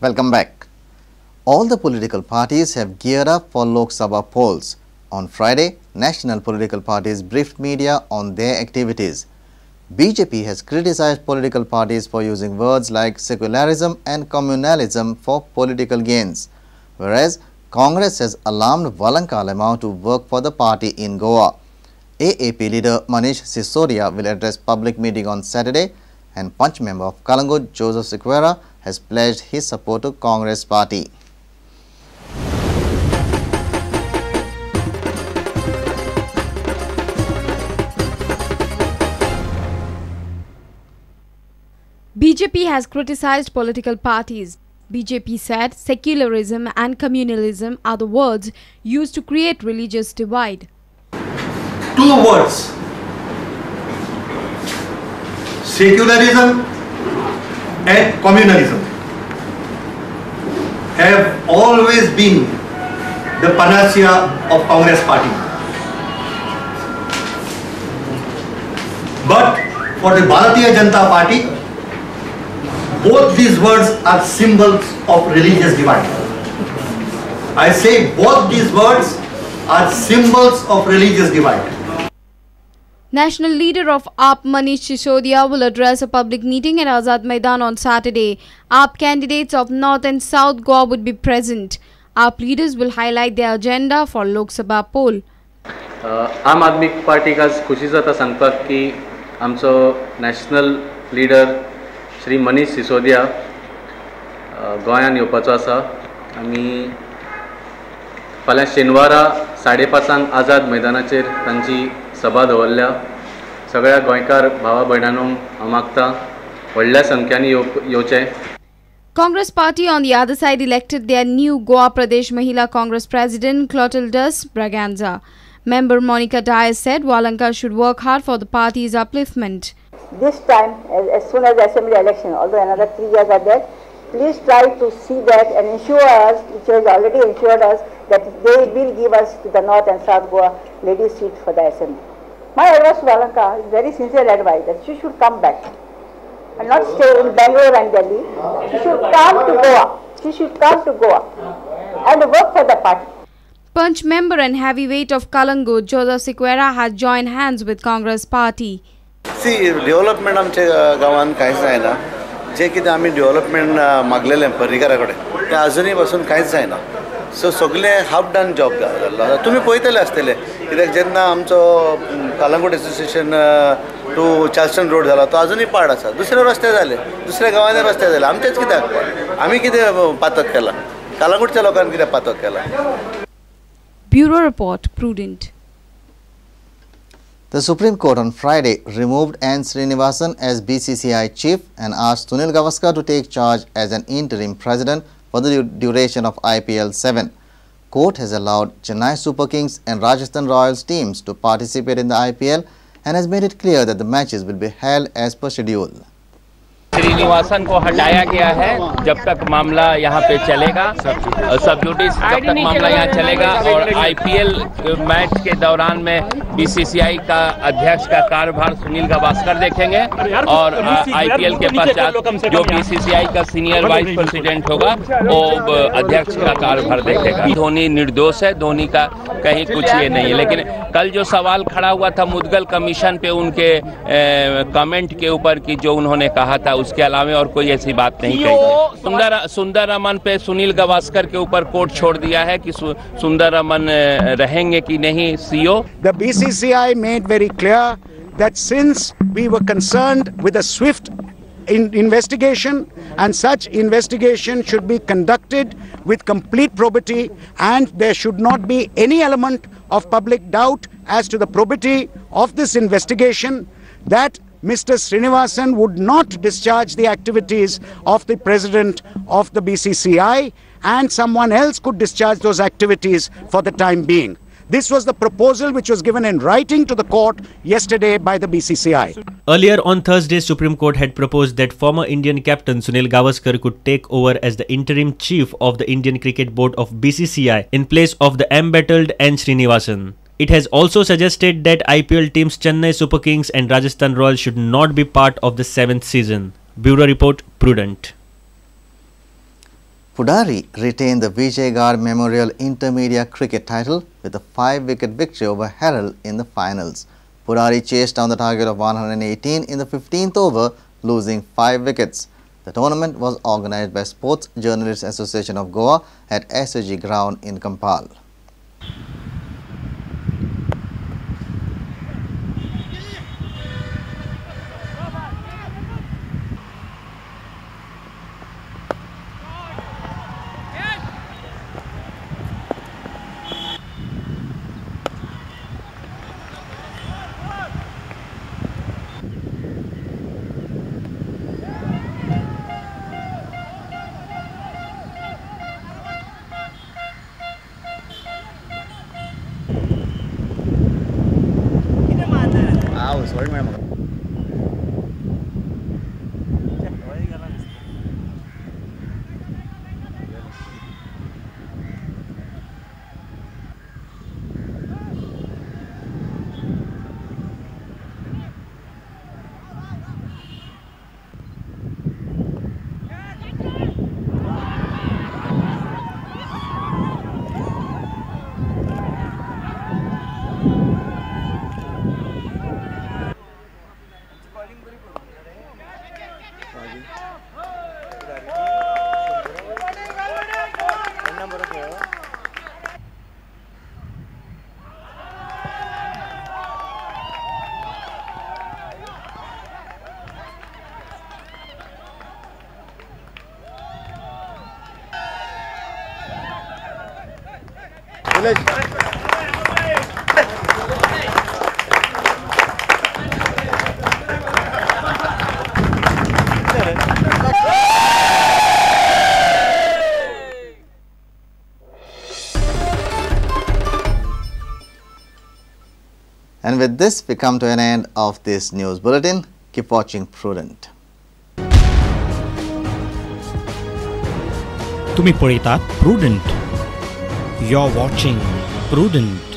Welcome back. All the political parties have geared up for Lok Sabha polls. On Friday, national political parties briefed media on their activities. BJP has criticized political parties for using words like secularism and communalism for political gains, whereas Congress has alarmed Valanka Alemao to work for the party in Goa. AAP leader Manish Sisodia will address public meeting on Saturday, and Panch member of Calangute Joseph Sequeira has pledged his support to Congress party. BJP has criticized political parties. BJP said secularism and communalism are the words used to create religious divide. Two words, secularism and communalism, have always been the panacea of Congress party. But for the Bharatiya Janata Party, both these words are symbols of religious divide. I say both these words are symbols of religious divide. National leader of AAP Manish Sisodia will address a public meeting at Azad Maidan on Saturday. AAP candidates of North and South Goa would be present. AAP leaders will highlight their agenda for Lok Sabha poll. आम आदमी पार्टीक आज खुशी जाता सांगपाक की आमचो national leader Shri Manish Sisodia गोंयांत येवपाचो आसा. आमी फाल्यां शेनवारा 5:30 आझाद मैदानाचेर तांची सभा दवरल्या. सगळ्या गोंयकार भावा भयणांनो हांव मागता व्हडल्या संख्यांनी येवचें. Congress party on the other side elected their new Goa Pradesh Mahila Congress president Clotildus Braganza. Member Monica Dias said Valanka should work hard for the party's upliftment. This time, as soon as the assembly election, although another 3 years are there, please try to see that and ensure us, which has already ensured us, that they will give us to the North and South Goa ladies seat for the assembly. My advice to Valanka is very sincere advice that she should come back and not stay in Bangalore and Delhi. She should come to Goa. She should come to Goa and work for the party. Panch member and heavyweight of Calangute, Joseph Sequeira, has joined hands with Congress party. See, development आमच्या गांवांत कांयच जायना. जे कितें आमी development मागलेलें पर्रीकारा कडेन तें अजुनूय पासून कांयच जायना. सो सगळें हाफ डन जॉब जाल्लो. तुमी पळयतले आसतले कित्याक जेन्ना आमचो Calangute association to Charleston road जाला तो अजुनूय पाड आसा. दुसरे रस्ते जाले, दुसऱ्या गांवांनी रस्ते जाले, आमचेच कित्याक? आमी कितें पातक केलां? कालंगूटच्या लोकांनी कितें पातक केलां? Bureau Report, Prudent. The Supreme Court on Friday removed N. Srinivasan as BCCI chief and asked Sunil Gavaskar to take charge as an interim president for the duration of IPL 7. Court has allowed Chennai Super Kings and Rajasthan Royals teams to participate in the IPL and has made it clear that the matches will be held as per schedule. Srinivasan को हटाया गया है जब तक मामला यहाँ pay चलेगा, सब जुडिस जब तक मामला यहाँ चलेगा और IPL match K दौरान में बीसीसीआई का अध्यक्ष का कार्यभार सुनील गावस्कर देखेंगे और आईपीएल के पश्चात जो बीसीसीआई का सीनियर वाइस प्रेसिडेंट होगा वो अध्यक्ष का कार्यभार देखेगा। धोनी निर्दोष है, धोनी का कहीं कुछ ये नहीं है। लेकिन कल जो सवाल खड़ा हुआ था मुदगल कमीशन पे उनके कमेंट के ऊपर कि जो उन्होंने कहा था उसके अलावा और कोई ऐसी बात नहीं कही। सुंदर रमन पे सुनील गावस्कर के ऊपर कोर्ट छोड़ दिया है कि सुंदर रमन रहेंगे कि नहीं CEO. The BCCI made very clear that since we were concerned with a swift investigation and such investigation should be conducted with complete probity and there should not be any element of public doubt as to the probity of this investigation, that Mr. Srinivasan would not discharge the activities of the president of the BCCI and someone else could discharge those activities for the time being. This was the proposal which was given in writing to the court yesterday by the BCCI. Earlier on Thursday, Supreme Court had proposed that former Indian captain Sunil Gavaskar could take over as the interim chief of the Indian Cricket Board of BCCI in place of the embattled N. Srinivasan. It has also suggested that IPL teams Chennai Super Kings and Rajasthan Royals should not be part of the 7th season. Bureau Report, Prudent. Pudari retained the Vijay Gad Memorial Intermedia Cricket title with a 5-wicket victory over Herald in the finals. Pudari chased down the target of 118 in the 15th over, losing 5 wickets. The tournament was organized by Sports Journalists Association of Goa at SAG Ground in Campal. And with this, we come to an end of this news bulletin. Keep watching Prudent. तुम्ही पळयतात Prudent. You're watching Prudent.